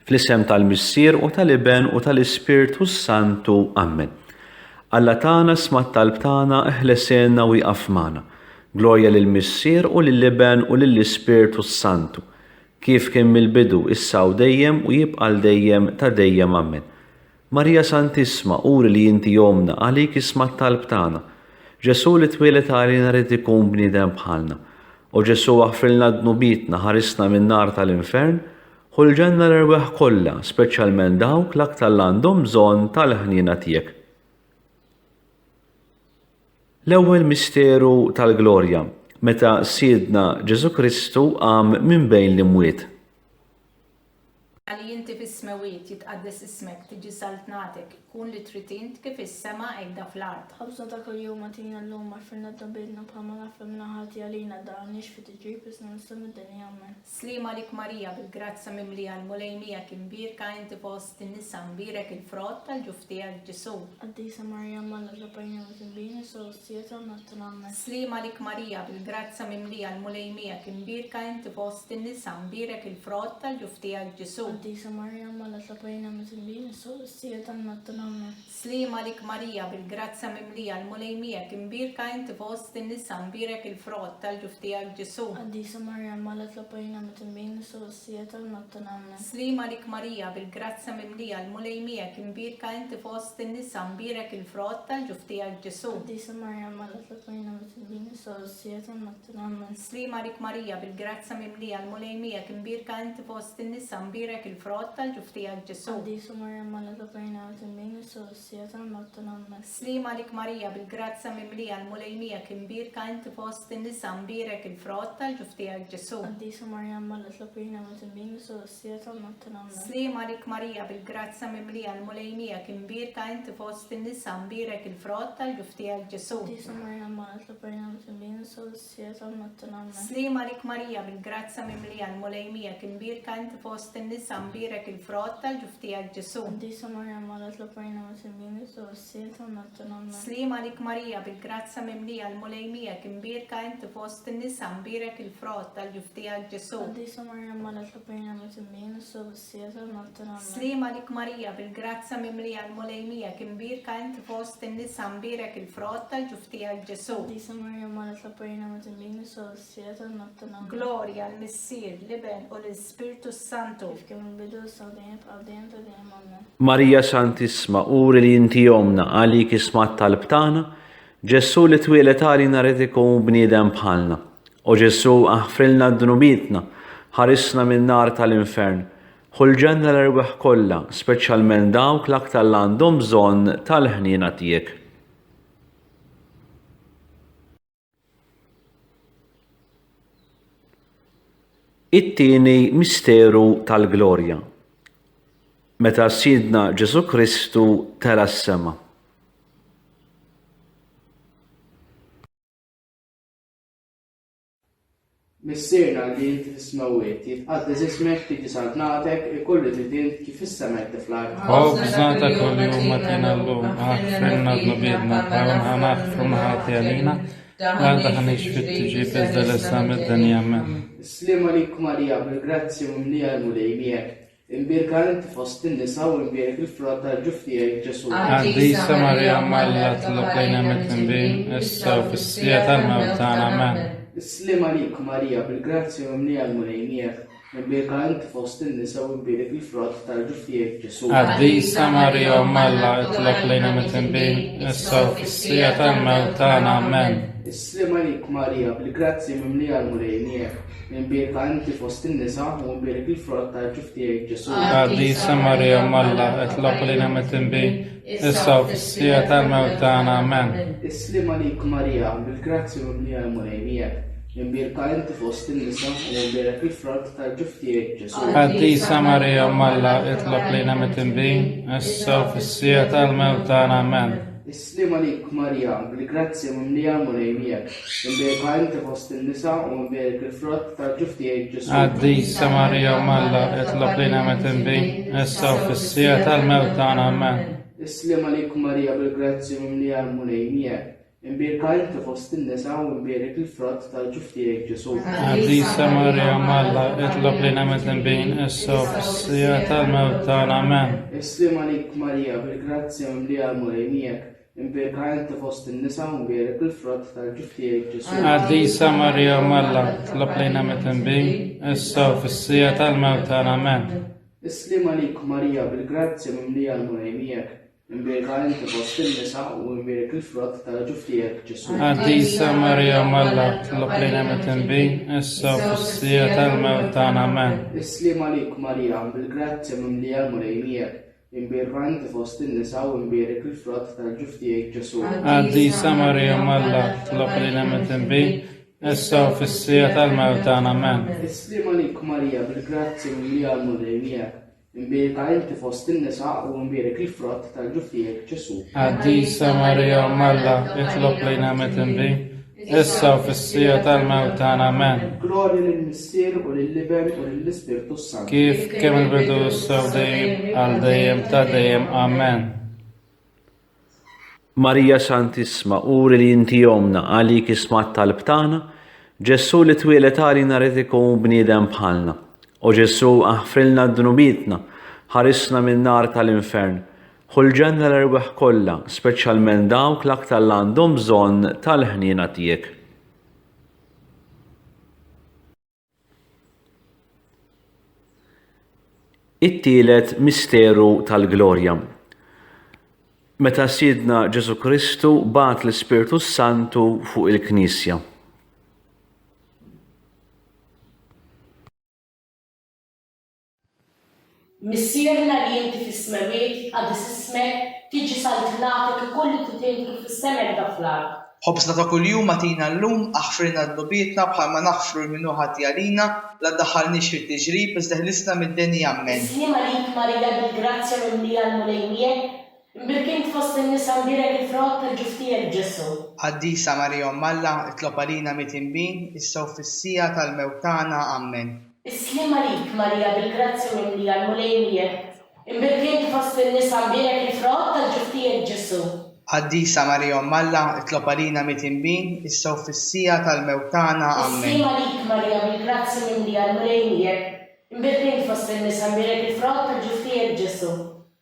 Fl-isem tal-Missier u tal-Iben u tal-Ispirtu s-Santu. Ammen. Alla tagħna sma' t-talb tagħna, eħlesilna u ieqaf magħna. Glorja lill-Missier u lill-Iben u lill-Ispirtu s-Santu. Kif kien mill-bidu, issa u dejjem u jibqa' għal dejjem ta' dejjem. Ammen. Marija Santissma, uri li inti ommna, għalik isma' t-talb tagħna. Ġesù li twieled għalina ried ikun bniedem bħalna. O Ġesù aħfrilna dnubietna, ħarisna min-nar tal-infern, Ħu l-ġenna l-erwieħ kollha, speċjalment dawk l-aktar l għandhom bżonn tal-ħniena tiegħek. L-ewwel misteru tal-glorja, meta Sidna Ġesù Kristu qam minn bejn l-imwiet. Li inti fis-smewwiet, jitqaddes ismek, tiġi saltnatek, ikun li trid int kif fis-sema hekda fl-art. Ħobżna ta' kuljum agħtina llum, aghfirna dnubietna bħalma naghfru minna ħati għalina, ddaħħalniex fi tiġrib iżda neħlisna mid-deni. Amen. Sliem għalik Marija bil-grazzja mimlija l-Mulej miegħek imbierka inti fost in-nisa mbierek il-frott tal-ġuf tiegħek Ġesù. Qaddisa Marija Omm Alla itlob għalina midinbin issa u s-siegħa tal-mewt tagħna Ammen. Sliem għalik Marija bil-grazzja mimlija l-Mulej miegħek imbierka inti fost in-nisa mbierek il-frott tal-ġuf tiegħek Ġesù. Qaddisa Marija Omm Alla itlob għalina midinbin issa u s-siegħa tal-mewt tagħna Ammen. Sliem għalik Marija bil-grazzja mimlija l-Mulej miegħek imbierka inti fost in-nisa mbierek il-frott tal-ġuf tiegħek Ġesù. Qaddisa Marija Omm Alla itlob għalina midinbin issa u s-siegħa tal-mewt tagħna Ammen. Sliem għalik Marija bil-grazzja mimlija l-Mulej miegħek imbierka inti fost in-nisa mbierek il-frott tal-ġuf tiegħek Ġesù. Qaddisa Marija Omm Alla itlob għalina midinbin issa u s-siegħa tal-mewt tagħna Ammen. Sliem għalik Marija bil-grazzja mimlija l-Mulej miegħek imbierka inti fost in-nisa mbierek il-frott tal-ġuf tiegħek Ġesù. Qaddisa Marija Omm Alla itlob għalina midinbin issa u s-siegħa tal-mewt tagħna Ammen. Sliem għalik Marija bil-grazzja mimlija l-Mulej miegħek imbierka inti fost in-nisa mbierek il-frott tal-ġuf tiegħek Ġesù. Qaddisa Marija Omm Alla itlob għalina midinbin issa u s-siegħa tal-mewt tagħna Ammen. Sliem għalik Marija bil-grazzja mimlija l-Mulej miegħek imbierka inti fost in-nisa mbierek il-frott tal-ġuf tiegħek Ġesù. Qaddisa Marija Omm Alla itlob għalina midinbin issa u s-siegħa tal-mewt tagħna Ammen. Sliem għalik Marija bil-grazzja mimlija l-Mulej miegħek imbierka inti fost in-nisa mbierek il-frott tal-ġuf tiegħek Ġesù. Qaddisa Marija Omm Alla itlob għalina midinbin issa u s-siegħa tal-mewt tagħna Ammen. Sliem għalik Marija bil-grazzja mimlija l-Mulej miegħek imbierka inti fost in-nisa mbierek il-frott tal-ġuf tiegħek Ġesù. Qaddisa Marija Omm Alla itlob għalina midinbin issa u s-siegħa tal-mewt tagħna Ammen. Sliem għalik Marija bil-grazzja mimlija l-Mulej miegħek imbierka inti fost in-nisa mbierek il-frott tal-ġuf tiegħek Ġesù. Qaddisa Marija Omm Alla itlob għalina midinbin issa u s-siegħa tal-mewt tagħna. Ammen. Glorja l-Missier, l-Iben u l-Ispirtu s-Santu. Kif kien mill-bidu, issa u dejjem, għal dejjem ta' dejjem. Ammen. Marija Santissma, uri li inti ommna, għalik isma' t-talb tagħna, Ġesù li twieled għalina ried ikun bniedem bħalna. O Ġesù, aħfrilna dnubietna, ħarisna min-nar tal-infern, ħu l-ġenna l-erwieħ kollha, speċjalment dawk l-aktar l għandhom bżonn tal-ħniena tiegħek. It-tieni misteru tal-glorja, meta Sidna Ġesù Kristu tela' s-sema. Missierna li inti fis-smewwiet, jitqaddes ismek, tiġi saltnatek, ikun li trid int kif fis-sema hekk fl-art. Ħobżna ta' kuljum agħtina llum, aħfrilna dnubietna bħalma naħfru ħati għalina, la daħniex fit-tiġrib iżda lesna mid-deni. Amen. Is-sliem għalik Marija, bil-grazzja mimlija l-Mulej miegħek. Imbierka inti fost in-nisa u imbierek il-frott tal-ġuf tiegħek Ġesù. Qaddisa Marija Omm Alla tlob lejna midinbin, issa u fis-siegħa tal-mewt tagħna. Amen. Is-sliem għalik Marija, bil-grazzja mimlija l-Mulej miegħek. Imbierka inti fost in-nisa u imbierek il-frott tal-ġuf tiegħek Ġesù. Qaddisa Marija Omm Alla itlob lejna midinbin, issa u fis-siegħa tal-mewt tagħna. Amen. Is-sliem għalik Marija, bil-grazzja mimlija l-Mulej miegħek. Imbierka inti fost in-nisa u imbierek il-frott tal-ġuf tiegħek Ġesù. Qaddisa Marija Omm Alla, itlob lilna midinbin, issa u fis-siegħa tal-mewt tagħna. Amen. Is-sliem għalik Marija, bil-grazzja mimlija l-Mulej miegħek. Imbierka inti fost in-nisa u imbierek il-frott tal-ġuf tiegħek Ġesù. Qaddisa Marija Omm Alla, itlob lilna midinbin, issa u fis-siegħa tal-mewt tagħna. Amen. Is-sliem għalik Marija, bil-grazzja mimlija l-Mulej miegħek. Imbierka inti fost in-nisa u imbierek il-frott tal-ġuf tiegħek Ġesù. Qaddisa Marija Omm Alla, itlob lilna midinbin, issa u fis-siegħa tal-mewt tagħna. Amen. Is-sliem għalik Marija bil-grazzja mimlija l-Mulej miegħek. Imbierka inti fost in-nisa u imbierek il-frott tal-ġuf tiegħek Ġesù. Qaddisa Marija Omm Alla, itlob lilna midinbin, issa u fis-siegħa tal-mewt tagħna. Amen. Is-sliem għalik Marija, bil-grazzja mimlija l-Mulej miegħek, imbierka inti fost in-nisa u mbierek il-frott tal-ġuf tiegħek Ġesù. Qaddisa Marija Omm Alla, itlob lilna midinbin, issa u fis-siegħa tal-mewt tagħna. Amen. Is-sliem għalik Marija, bil-grazzja mimlija l-Mulej miegħek, Imbierka inti fost in-nisa u imbierek il-frott tal-ġuf tiegħek, Ġesù. Qaddisa Marija Omm Alla, tlob lilna midinbin, issa u fis-siegħa tal-mewt tagħna. Amen. Is-sliem għalik Marija, bil-grazzja mimlija l-Mulej miegħek. Imbierka inti fost in-nisa u imbierek il-frott tal-ġuf tiegħek, Ġesù. Qaddisa Marija Omm Alla, tlob lilna midinbin, issa u fis-siegħa tal-mewt tagħna. Amen. Is-sliem għalik Marija, bil-grazzja mimlija l-Mulej miegħek. Imbierka inti fost in-nisa u imbierek il-frott tal-ġuf tiegħek, Ġesù. Qaddisa Marija Omm Alla, itlob lejna midinbin, issa u fis-siegħa tal-mewt tagħna. Amen. Glorja lill-Missier u lill-Iben u lill-Ispirtu s-Santu. Kif kien mill-bidu issa u dejjem għal dejjem ta' dejjem. Amen. Marija Santissma, uri li inti ommna, għalik isma' t-talb tagħna, Ġesù li twieled għalina ried ikun bniedem bħalna. O Ġesù, aħfrilna dnubietna, ħarisna min-nar tal-infern. Ħu l-ġenna l-erwieħ kollha, speċjalment dawk l-aktar li għandhom bżonn tal-ħniena tiegħek. It-tielet misteru tal-glorja. Meta Sidna Ġesù Kristu bagħat l-Ispirtu s-Santu fuq il-Knisja. Missierna li inti fis-smewwiet, jitqaddes ismek, tiġi saltnatek, ikun li trid int kif fis-sema hekk da fl-art. Ħobżna ta' kuljum agħtina llum, aħfrilna dnubietna bħalma naħfru 'l min hu ħati għalina, la ddaħħalniex fit-tiġrib, iżda ħlisna mid-deni. Ammen. Is-sliem għalik Marija bil-grazzja mimlija l-Mulej miegħek, Imbierk int fost in-nisa mbierek il-frott tal-ġuf tiegħek Ġesù. Qaddisa Marija Omm Alla, itlob għalina mitinbin, issa u fis-siegħa tal-mewt tagħna. Ammen. Is-sliem għalik Marija bil-grazzja mimlija l-Mulej miegħek, imbierk int fost in-nisa mbierek il-frott tal-ġuf tiegħek Ġesù. Qaddisa Marija Omm Alla, itlob għalina mitinbin, issa u fis-siegħa tal-mewt tagħna. Ammen. Is-sliem għalik Marija bil-grazzja mimlija l-Mulej miegħek, Imbierk int fost in-nisa mbierek il-frott tal-ġuf tiegħek Ġesù.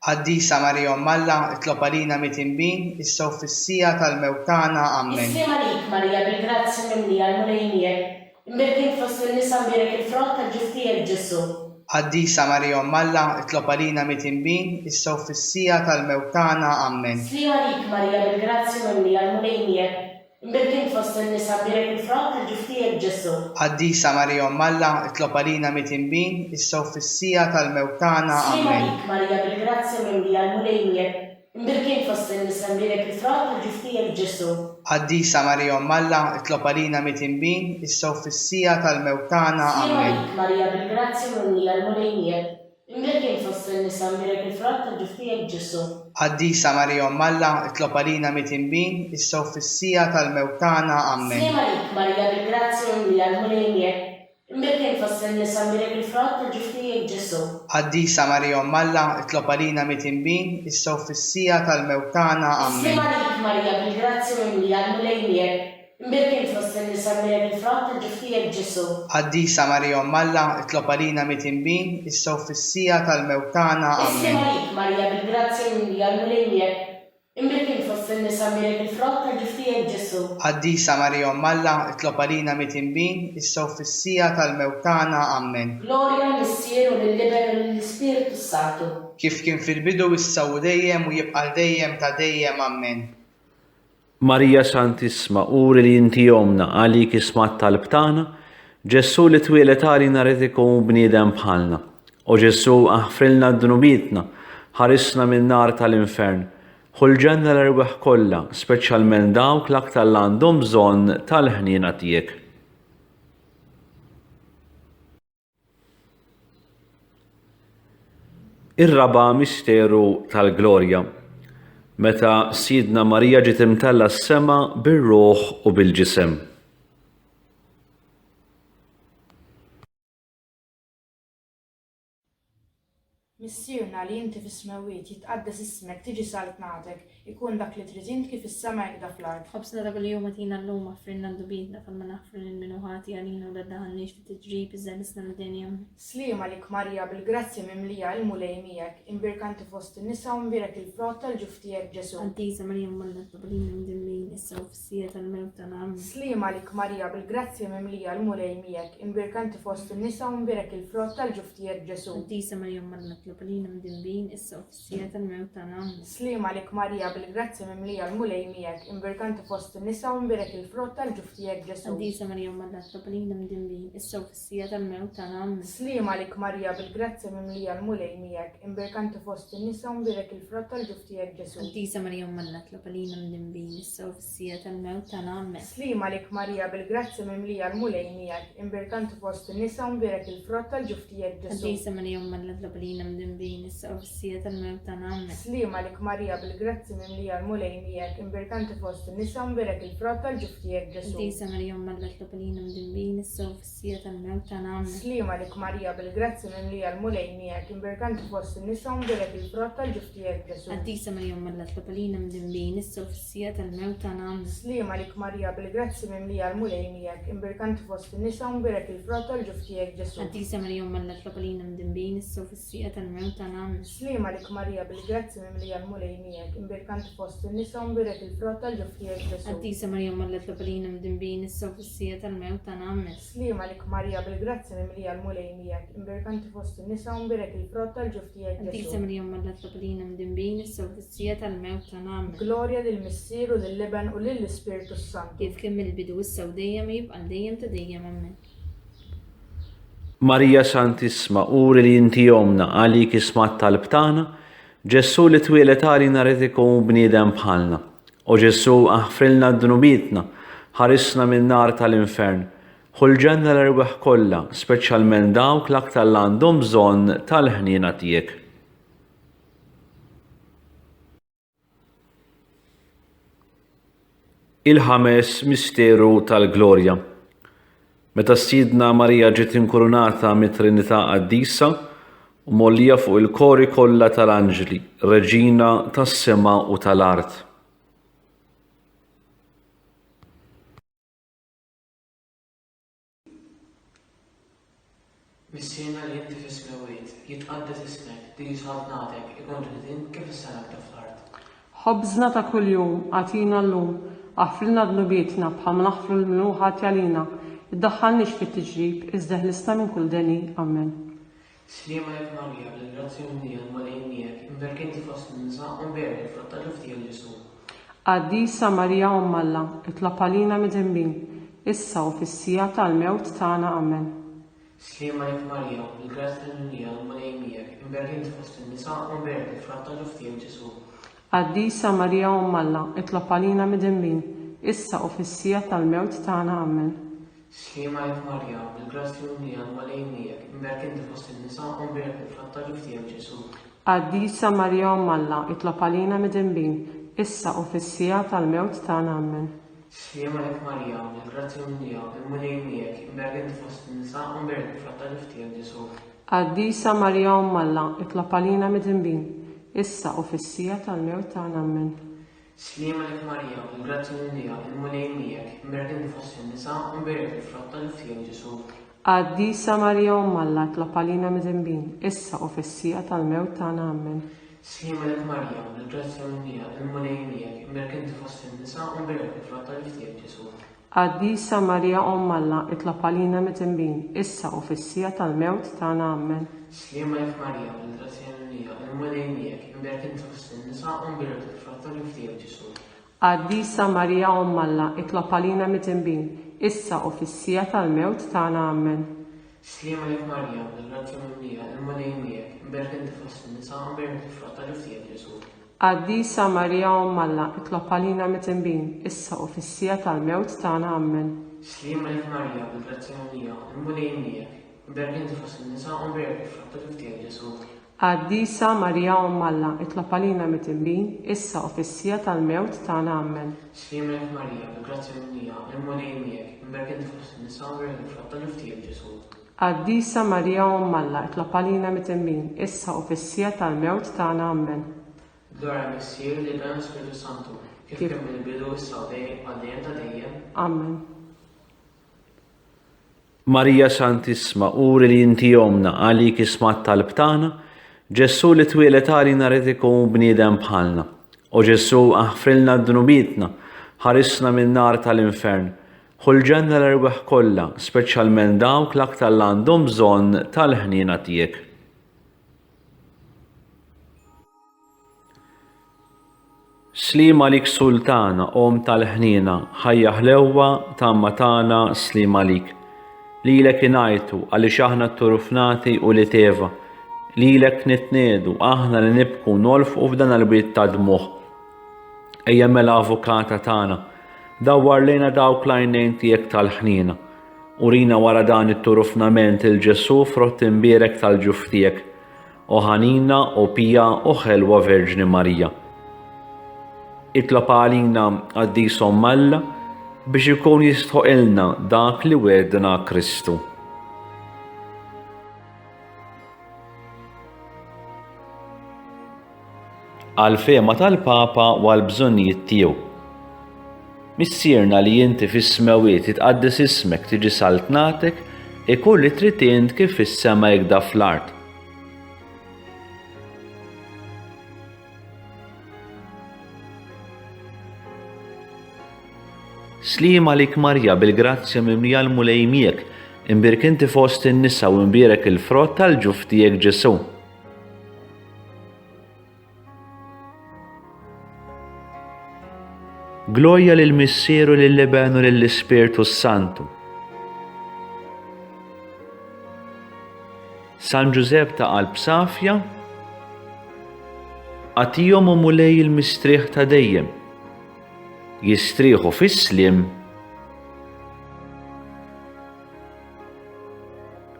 Qaddisa Marija Omm Alla, itlob għalina mitinbin, issa u fis-siegħa tal-mewt tagħna. Ammen. Is-sliem għalik Marija bil-grazzja mimlija l-Mulej miegħek, imbierk int fost in-nisa mbierek il-frott tal-ġuf tiegħek Ġesù. Qaddisa Marija Omm Alla, itlob għalina mitinbin, issa u fis-siegħa tal-mewt tagħna. Ammen. Sliem għalik Marija bil-grazzja mimlija l-Mulej miegħek, Imbierk int fost in-nisa mbierek il-frott tal-ġuf tiegħek Ġesù. Qaddisa Marija Omm Alla, itlob għalina mitinbin, issa u fis-siegħa tal-mewt tagħna. Sliem Ammen. għalik Marija bil-grazzja mimlija l-Mulej miegħek, imbierk int fost in-nisa mbierek il-frott tal-ġuf tiegħek Ġesù. Qaddisa Marija Omm Alla, itlob għalina mitinbin, issa u fis-siegħa tal-mewt tagħna. Sliem Ammen. għalik Marija bil-grazzja mimlija l-Mulej miegħek, Imbierk int fost in-nisa, imbierek il-frott tal-ġuf tiegħek Ġesù. Qaddisa Marija Omm Alla, itlob għalina mitinbin, issa u fis-siegħa tal-mewt tagħna. Ammen. Sliem għalik Marija bil-grazzja mimlija l-Mulej miegħek, imbierk int fost in-nisa, imbierek il-frott tal-ġuf tiegħek Ġesù. Qaddisa Marija Omm Alla, itlob għalina mitinbin, issa u fis-siegħa tal-mewt tagħna. Ammen. Sliem għalik Marija bil-grazzja mimlija l-Mulej miegħek, Imbierk int fost in-nisa mbierek il-frott tal-ġuf tiegħek Ġesù. Qaddisa Marija Omm Alla, itlob għalina mitinbin, issa u fis-siegħa tal-mewt tagħna. Ammen. Is-sliem għalik Marija bil-grazzja mimlija l-Mulej miegħek, imbierk int fost in-nisa mbierek il-frott tal-ġuf tiegħek Ġesù. Qaddisa Marija Omm Alla, itlob għalina mitinbin, issa u fis-siegħa tal-mewt tagħna. Ammen. Glorja 'l-Missier u lill-Iben u lill-Ispirtu s-Santu. Kif kien fil-bidu, issa u dejjem u jibqa' għal dejjem ta' dejjem. Ammen. Marija Santissma, uri li inti ommna, għalik isma' t-talb tagħna, Ġesù li twieled għalina ried ikun bniedem bħalna. O Ġesù, aħfrilna dnubietna, ħarisna min-nar tal-infern. Ħu l-ġenna l-erwieħ kollha, speċjalment dawk l-aktar li għandhom bżonn tal-ħniena tiegħek. Ir-raba' misteru tal-glorja, meta Sidna Marija ġiet imtellgħa s-sema bir-ruħ u bil-ġisem. Missierna li inti fis-smewwiet, jitqaddes ismek, tiġi saltnatek, ikun dak li trid int kif fis-sema hekk da fl-art. Ħobżna ta' kuljum agħtina llum, aħfrilna dnubietna bħalma naħfru lil min hu ħati għalina u la ddaħħalniex fit-tiġrib iżda ħlisna mid-deni. Ammen. Sliem għalik Marija bil-grazzja mimlija il-Mulej miegħek, imbierka inti fost in-nisa u mbierek il-frott tal-ġuf tiegħek Ġesù. Qaddisa Marija Omm Alla itlob għalina midinbin, issa u fis-siegħa tal-mewt tagħna. Ammen. Sliem għalik Marija bil-grazzja mimlija l-Mulej miegħek, imbierka inti fost in-nisa u mbierek il-frott tal-ġuf tiegħek Ġesù. Qaddisa Marija Omm Alla itlob għalina midinbin, issa u fis-siegħa tal-mewt tagħna. Ammen. Sliem għalik Marija bil-grazzja mimlija l-Mulej miegħek, imbierka inti fost in-nisa u mbierek il-frott tal-ġuf tiegħek Ġesù. Qaddisa Marija Omm Alla itlob għalina midinbin, issa u fis-siegħa tal-mewt tagħna. Ammen. Sliem għalik Marija bil-grazzja mimlija l-Mulej miegħek, imbierka inti fost in-nisa u mbierek il-frott tal-ġuf tiegħek Ġesù. Qaddisa Marija Omm Alla itlob għalina midinbin, issa u fis-siegħa tal-mewt tagħna. Ammen. Sliem għalik Marija bil-grazzja mimlija l-Mulej miegħek, imbierka inti fost in-nisa u mbierek il-frott tal-ġuf tiegħek Ġesù. Qaddisa Marija Omm Alla itlob għalina midinbin, issa u fis-siegħa tal-mewt tagħna. Ammen. Sliem għalik Marija bil-grazzja mimlija l-Mulej miegħek, imbierka inti fost in-nisa u mbierek il-frott tal-ġuf tiegħek Ġesù. Qaddisa Marija Omm Alla itlob għalina midinbin, issa u fis-siegħa tal-mewt tagħna. Ammen. Sliem għalik Marija bil-grazzja mimlija l-Mulej miegħek, imbierka inti fost in-nisa u mbierek il-frott tal-ġuf tiegħek Ġesù. Qaddisa Marija Omm Alla itlob għalina midinbin, issa u fis-siegħa tal-mewt tagħna. Ammen. Sliem għalik Marija bil-grazzja mimlija l-Mulej miegħek, imbierka inti fost in-nisa u mbierek il-frott tal-ġuf tiegħek Ġesù. Qaddisa Marija Omm Alla itlob għalina midinbin, issa u fis-siegħa tal-mewt tagħna. Ammen. Sliem għalik Marija bil-grazzja mimlija l-Mulej miegħek, imbierka inti fost in-nisa u mbierek il-frott tal-ġuf tiegħek Ġesù. Qaddisa Marija Omm Alla itlob għalina midinbin, issa u fis-siegħa tal-mewt tagħna. Ammen. Sliem għalik Marija bil-grazzja mimlija l-Mulej miegħek, imbierka inti fost in-nisa u mbierek il-frott tal-ġuf tiegħek Ġesù. Qaddisa Marija Omm Alla itlob għalina midinbin, issa u fis-siegħa tal-mewt tagħna. Ammen. Glorja lill-Missier u lill-Iben u lill-Ispirtu s-Santu. Kif kien mill-bidu, issa u dejjem, u jibqa' għal dejjem ta' dejjem. Ammen. Marija Santissma, uri li inti ommna, għalik isma' t-talb tagħna, Ġesù li twieled għalina ried ikun bniedem bħalna. O Ġesù, aħfrilna dnubietna, ħarisna min-nar tal-infern. Ħu l-ġenna l-erwieħ kollha, speċjalment dawk l-aktar li għandhom bżonn tal-ħniena tiegħek. Il-ħames misteru tal-glorja. Meta Sidna Marija ġiet inkurunata mit-Trinità Qaddisa u mgħollija fuq il-kori kollha tal-anġli, Reġina tas-sema u tal-art. Missierna li inti fis-smewwiet, jitqaddes ismek, tiġi saltnatek, ikun trid int kif fis-sema hekk fl-art. Ħobżna ta' kuljum agħtina llum, aħfrilna dnubietna bħalma naħfru lil min hu ħati għalina, iddaħħalniex fit-tiġrib, iżda eħlisna minn kull deni. Ammen. Sliem għalik Marija, bil-grazzja mimlija l-Mulej miegħek, imberka inti fost in-nisa u mberek il-frott ta' ġuf tiegħek Ġesù. Qaddisa Marija Omm Alla, itlob għalina midinbin, issa u fis-siegħa tal-mewt tagħna. Ammen. Sliem għalik Marija, bil-grazzja mimlija l-Mulej miegħek, imberka inti fost in-nisa u mberek il-frott ta' ġuf tiegħek Ġesù. Qaddisa Marija Omm Alla, itlob għalina midinbin, issa u fis-siegħa tal-mewt tagħna. Ammen. Sliem għalik Marija, bil-grazzja mimlija l-Mulej miegħek, imberk inti fost in-nisa u mbierek il-frott ta' ġuf tiegħek Ġesù. Qaddisa Marija Omm Alla, itlob għalina midinbin, issa u fis-siegħa tal-mewt tagħna. Ammen. Sliem għalik Marija, bil-grazzja mimlija, il-Mulej miegħek, imberk inti fost in-nisa u mbierek il-frott ta' ġuf tiegħek Ġesù. Qaddisa Marija Omm Alla, itlob għalina midinbin, issa u fis-siegħa tal-mewt tagħna. Ammen. Sliem għalik Marija, bil-grazzja mimlija, il-Mulej miegħek, imberk inti fost in-nisa u mbierek il-frott ta' ġuf tiegħek Ġesù. Qaddisa Marija Omm Alla itlob għalina midinbin, issa u fis-siegħa tal-mewt tagħna. Ammen. Sliem għalik Marija, bil-grazzja mimlija, il-Mulej miegħek, imberk inti fost in-nisa u mbierek il-frott ta' ġuf tiegħek Ġesù. Qaddisa Marija Omm Alla itlob għalina midinbin, issa u fis-siegħa tal-mewt tagħna. Ammen. Sliem għalik Marija, bil-grazzja mimlija, il-Mulej miegħek, imberk inti fost in-nisa u mbierek il-frott ta' ġuf tiegħek Ġesù. Qaddisa Marija Omm Alla itlob għalina midinbin, issa u fis-siegħa tal-mewt tagħna. Ammen. Sliem għalik Marija, bil-grazzja mimlija, il-Mulej miegħek, imberk inti fost in-nisa u mbierek il-frott ta' ġuf tiegħek Ġesù. Qaddisa Marija Omm Alla, itlob għalina midinbin, issa u fis-siegħa tal-mewt tagħna. Ammen. Sliem għalik Marija, bil-grazzja mimlija, il-Mulej miegħek, imberk inti fost in-nisa u mbierek il-frott ta' ġuf tiegħek Ġesù. Qaddisa Marija Omm Alla, itlob għalina midinbin, issa u fis-siegħa tal-mewt tagħna. Ammen. Sliem għalik Marija, bil-grazzja mimlija, il-Mulej miegħek, imberk inti fost in-nisa u mbierek il-frott ta' ġuf tiegħek Ġesù. Qaddisa Marija Omm Alla, itlob għalina midinbin, issa u fis-siegħa tal-mewt tagħna. Ammen. Glorja Missier, l-Iben u l-Ispirtu Santu, kif kien mill-bidu, issa u dejjem, għal dejjem ta' dejjem. Ammen. Marija Santissma, uri li inti ommna, għalik isma' t-talb tagħna, Ġesù li twieled għalina ried ikun bniedem bħalna. O Ġesù, aħfrilna dnubietna, ħarisna min-nar tal-infern. Ħu l-ġenna l-erwieħ kollha, speċjalment dawk l-aktar li għandhom bżonn tal-ħniena tiegħek. Sliem għalik Sultana, Omm tal-ħniena, ħajja ħlewwa, tama tagħna, sliem għalik. Lilek ingħajtu għaliex aħna tturufnati ulied Eva. Lilek nitniegħdu, aħna li nibku u nolfqu f'dan il-wied ta' dmugħ. Ejja mela Avukata tagħna, dawwar lejna dawk l-għajnejn tiegħek tal-ħniena. Urina wara dan it-turufnament 'il Ġesù frott imbierek tal-ġuf tiegħek. O ħanina, o pija, o ħelwa Verġni Marija. Itlob għalina, Qaddis Omm Alla, biex ikun jistħoqilna dak li wegħedna Kristu. Għall-fehma tal-Papa u għall-bżonnijiet tiegħu. Missierna li inti fis-smewwiet, jitqaddes ismek, tiġi saltnatek, ikun li trid int kif fis-sema hekda fl-art. Sliem għalik Marija bil-grazzja mimlija l-Mulej miegħek, imbierek inti fost in-nisa u imbierek il-frott tal-ġuf tiegħek Ġesù. Glorja lill-Missier u lill-Iben u lill-Ispirtu s-Santu. San Ġużepp ta' qalb safja, agħtihom o Mulej il-mistrieħ ta' dejjem. Jistrieħu fis-sliem.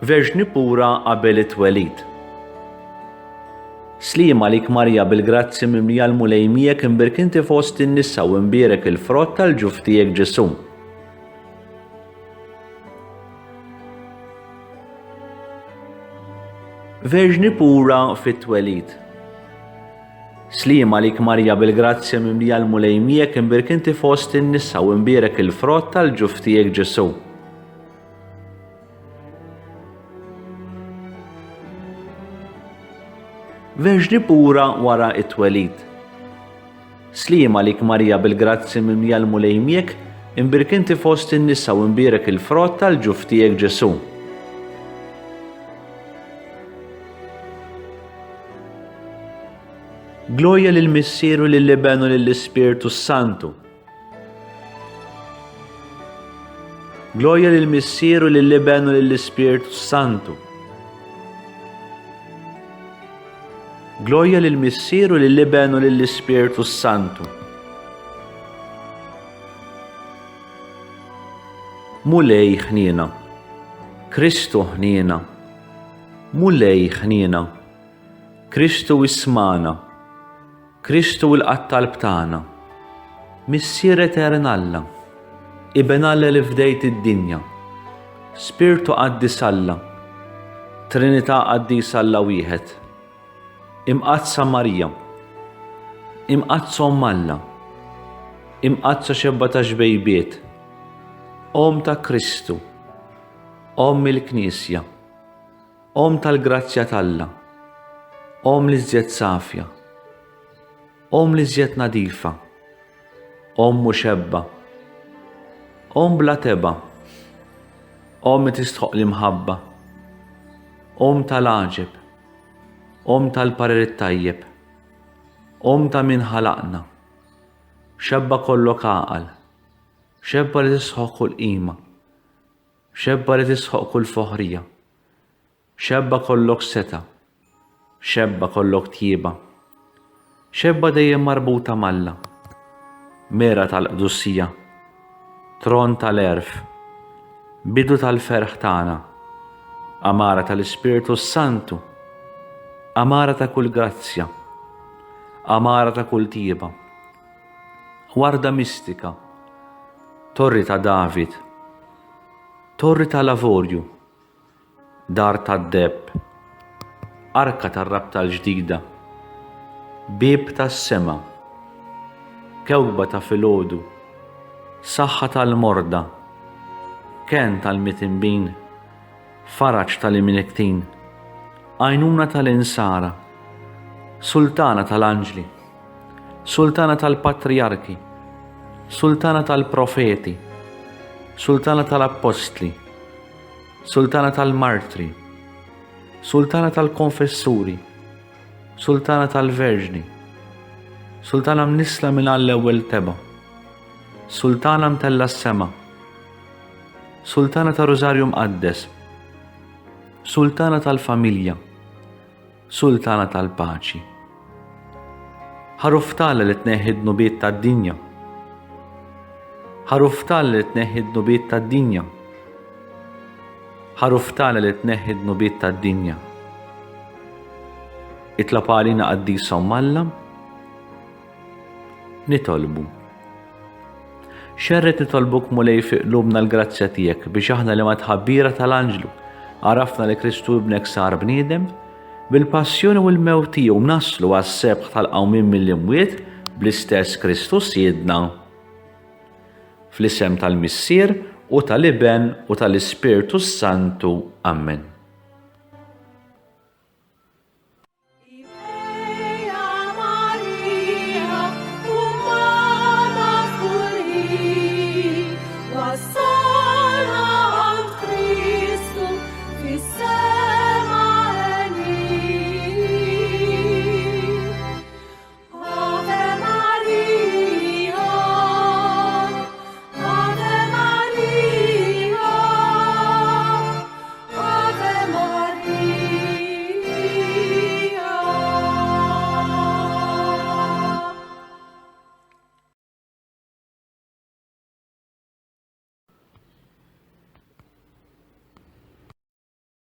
Verġni pura qabel it-twelid. Sliem għalik Marija bil-grazzja mimlija l-Mulej miegħek imbierk inti fost in-nisa u imbierek il-frott tal-ġuf tiegħek Ġesù. Verġni pura fit-twelid. Sliem għalik Marija bil-grazzja mimlija l-Mulej miegħek imbierk inti fost in-nisa u imbierek il-frott tal-ġuf tiegħek Ġesù. Verġni pura wara it-twelid. Sliem għalik Marija bil-grazzi mimlija l-Mulej miegħek, imbierk inti fost in-nisa u imbierek il-frott tal-ġuf tiegħek Ġesù. Glorja lill-Missier u lill-Iben u lill-Ispirtu s-Santu. Glorja lill-Missier u lill-Iben u lill-Ispirtu s-Santu. Glorja lill-Missier u lill-Iben u lill-Ispirtu s-Santu. Mulej ħniena. Kristu ħniena. Mulej ħniena. Kristu ismana. Kristu ilqa' t-talb tagħna. Missier etern Alla, Iben Alla li fdejt id-dinja, Spirtu Qaddis Alla, Trinità Qaddis Alla wieħed, Imqaddsa Marija, Imqaddsa Omm Alla, Imqaddsa xebba ta' xbejbiet, Omm ta' Kristu, Omm il-Knisja, Omm tal-grazzja t'Alla, Omm l-iżjed safja, Omm l-iżjed nadifa, Omm muxebba, Omm bla tebgħa, Omm li tistħoqq l-imħabba, Omm tal-għaġeb, Omm tal-parir it-tajjeb, Omm ta' min ħalaqna, Xebba kollok għaqal, Xebba li tistħoqq kull qima, Xebba li tisħoq kull foħrija. Xebba kollok setgħa. Xebba kollok tjieba. Xebba dejjem marbuta m'Alla. Mera tal-qdusija. Tron tal-għerf. Bidu tal-ferħ tagħna. Għamara tal-Ispirtu s-Santu. Għamara ta' kull grazzja. Għamara ta' kull tjieba. Warda mistika. Torri ta' David. Torri tal-avorju. Dar tad-deheb, Arka tar-Rabta l-Ġdida, Bieb tas-Sema, Kewkba ta' Filgħodu, Saħħa tal-Morda, Kenn tal-Mitinbin, Faraġ tal-Imnikktin, Għajnuna tal-Insara, Sultana tal-Anġli, Sultana tal-Patrijarki, Sultana tal-Profeti, Sultana tal-Appostli, Sultana tal-Martri, Sultana tal-Konfessuri, Sultana tal-Verġni, Sultana mnissla minn għall-ewwel tebgħa, Sultana mtella' s-sema, Sultana ta' Rużarju Mqaddes, Sultana tal-Familja, Sultana tal-Paċi. Ħaruf t'Alla li tneħħi d-dnubiet tad-dinja. Ħaruf t'Alla li tneħħi d-dnubiet tad-dinja. Ħaruf t'Alla li tneħħi d-dnubiet tad-dinja. Itlob għalina qaddisa Omm Alla. Nitolbu. Xerred nitolbuk Mulej fi qlubna l-grazzja tiegħek biex aħna li mat-tħabbira tal-anġlu għarafna li Kristu ibnek sar bniedem, bil-passjoni u l-mewt tiegħu naslu għas-sebħ tal-qawmien mill-imwiet bl-istess Kristu Sidna. Fl-isem tal-Missier u tal-Iben u tal-Ispirtu s-Santu. Ammen.